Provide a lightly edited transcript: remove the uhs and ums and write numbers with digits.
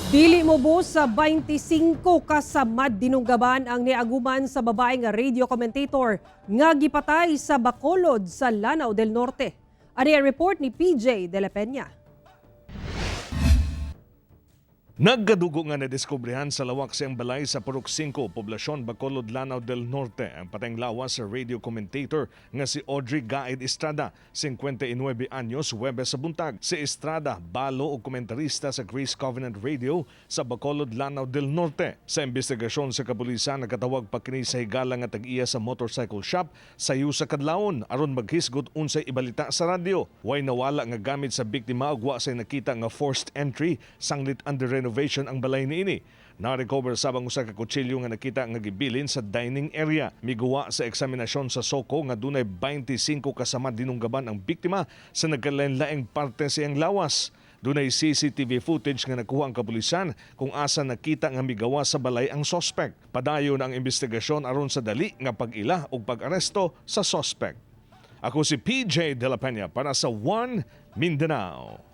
Dili moubos sa 25 ka samad dinunggaban ang niaguman sa babae nga radio commentator nga gipatay sa Bacolod sa Lanao del Norte. Ani ang report ni PJ De La Peña. Nagkadugo nga nadiskubrehan sa lawak siyang balay sa Purok 5, Poblasyon Bacolod, Lanao del Norte, ang patayng lawas sa radio commentator nga si Audrey Gaid Estrada, 59 anyos, Huwebes sa buntag. Si Estrada, balo o komentarista sa Grace Covenant Radio sa Bacolod, Lanao del Norte. Sa investigasyon sa kapulisan, nakatawag pa kini sa higala nga tag-iya sa motorcycle shop sayo sa kadlawon aron maghisgot unsay ibalita sa radyo. Way nawala nga gamit sa biktima ug wa say nakita nga forced entry sanglit under renovation ang balay niini. Na-recover sab ang usa ka kutsilyo nga nakita nga gibilin sa dining area. Miguwa sa eksaminasyon sa SOCO nga dunay 25 ka samad dinunggaban ang biktima sa nagkalain-laing parte sa iyang lawas. Dunay CCTV footage nga nakuha ang kapulisan kung asa nakita nga migawa sa balay ang sospek. Padayon ang investigasyon aron sa dali nga pag-ila ug pag-aresto sa sospek. Ako si PJ De La Peña para sa One Mindanao.